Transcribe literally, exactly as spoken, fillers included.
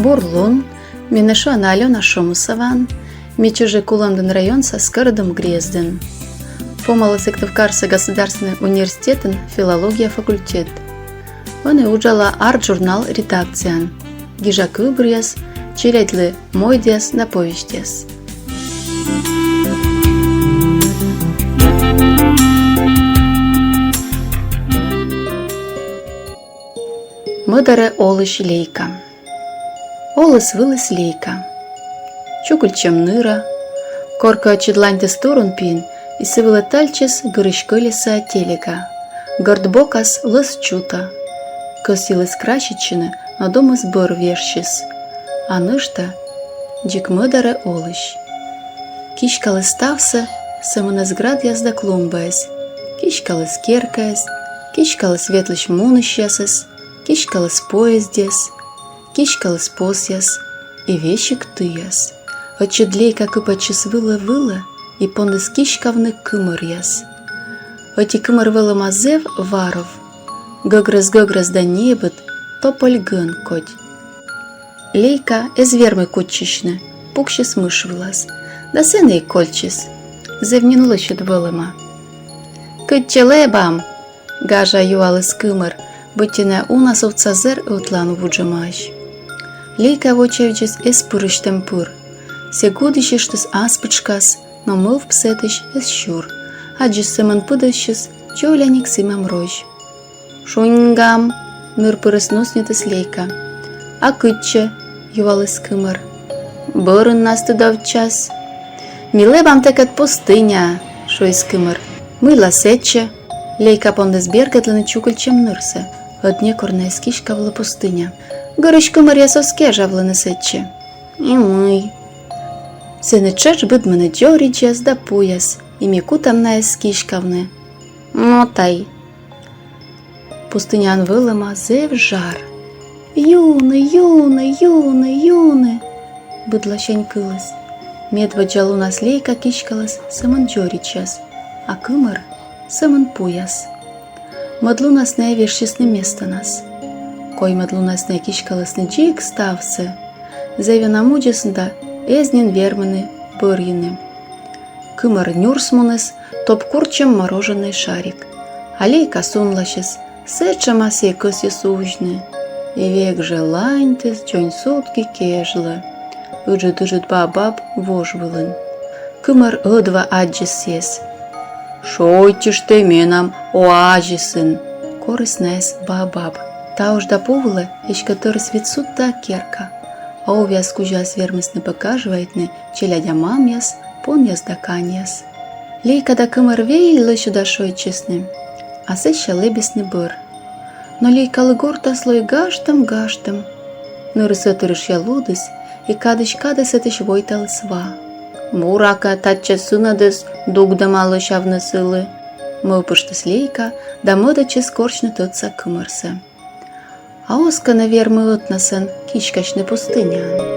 Бур лун, менӧ шуӧны Алёна Шомусоваӧн, ме чужи Кулӧмдін районса Скӧрӧдум грездын. Помалі Сыктывкарса государственнӧй университетын филология факультет. Ӧні уджала «Арт» журнал редакцияын. Гижа кывбуръяс, челядьлы мойдъяс да повестьяс. Мӧдарӧ олысь Лейка. Оліс-выліс Лейка. Чукыльтчӧм ныра. Коркӧ ӧтчыд ланьтіс турун пиын, и сы вылӧ тальччис гырысь кӧлесаӧ телега. Гӧрд бокас лӧз чута. Кӧсйыліс краситчыны, но думыс бӧр вежсис. А нӧшта дзик мӧдарӧ олысь. Киськаліс ставсӧ, сӧмын ӧз градъяс да клумбаяс. Киськаліс керкаяс, киськаліс ветлысь-мунысьясӧс, киськаліс поездъяс, киськаліс посъяс и весиг тыяс. Ӧтчыд Лейка кыпӧдчис вылӧ-вылӧ и пондіс киськавны кымӧръяс. Ӧти кымӧр вӧлӧма зэв варов. Гӧгрӧс-гӧгрӧс да небыд, тополь гӧн кодь. Лейка эз вермы кутчысьны, пуксис мыш вылас. Да сэні и кольччис. Зэв нин лӧсьыд вӧлӧма. «Кытчӧ лэбам?» — гажа юаліс кымӧр, быттьӧ найӧ уна сувтса зэр ӧтлаын вуджӧмаӧсь. Лейка вочавидзис эз пырысьтӧм пыр. Сійӧ гудысьыштіс ас пытшкас, но мӧвп сэтысь эз сюр. Аддзис, сӧмын пыдӧсьыс дзоляник сімам розь. «Шуньгам», — ныр пырыс нуснитіс Лейка. «А кытчӧ?» — юаліс кымӧр. «Бӧрыннас тыдовтчас». «Ми лэбам тэкӧд пустыняӧ», — шуис кымӧр. «Мыйла сэтчӧ?» Лейка пондіс бергӧдлыны чукыльтчӧм нырсӧ. Ӧд некор на эз киськавлы пустыня. «Гырысь кымӧръяс оз кежавлыны сэтчӧ». «И мый?» «Сэні тшӧтш быдмӧны дзоридзьяс да пуяс, и ми кутам найӧс киськавны». «Но тай». Пустыняын вӧлӧма зэв жар. «Юны, юны, юны, юны!» — быдласянь кыліс. Медводдза лунас Лейка киськаліс сӧмын дзоридзьяс, а кымӧр — сӧмын пуяс. Мӧд лунас найӧ вежсисны местанас. Коймӧд лунас найӧ киськалісны дзик ставсӧ. Зэв ёна мудзисны да эз нин вермыны бӧрйыны. Кымӧр нюрсмуніс, топ курччӧм мороженӧй шарик. А Лейка сунласис, сэтшӧма сійӧ кӧсйис узьны. И век жӧ ланьтіс дзонь сутки кежлӧ. Ыджыд-ыджыд баобаб вож вылын. Кымӧр ӧдва аддзис сійӧс. «Шойччышт тай менам оазисын», — корис найӧс баобаб. Та уж да пу вылӧ эськӧ тӧрыс вит судтӧ керка. А овъяс кузяс вермисны пӧ гажвайтны челядя мамъяс, понъяс да каньяс. Лейка да кымӧр вель лӧсьыда шойччисны, а сэсся лэбисны бӧр. Но Лейкалы гортас лои гажтӧм-гажтӧм. Нырыс ӧтырышъя лудіс, и кадысь кадӧ сэтысь войталіс ва. «Буракӧ, татчӧс сынӧдыс дугдӧма лӧсявны сылы», — мӧвпыштіс Лейка да мӧдӧдчис корсьны тӧдса кымӧрсӧ. А оз кӧ нӧ вермы ӧтнасӧн киськасьны пустыняын?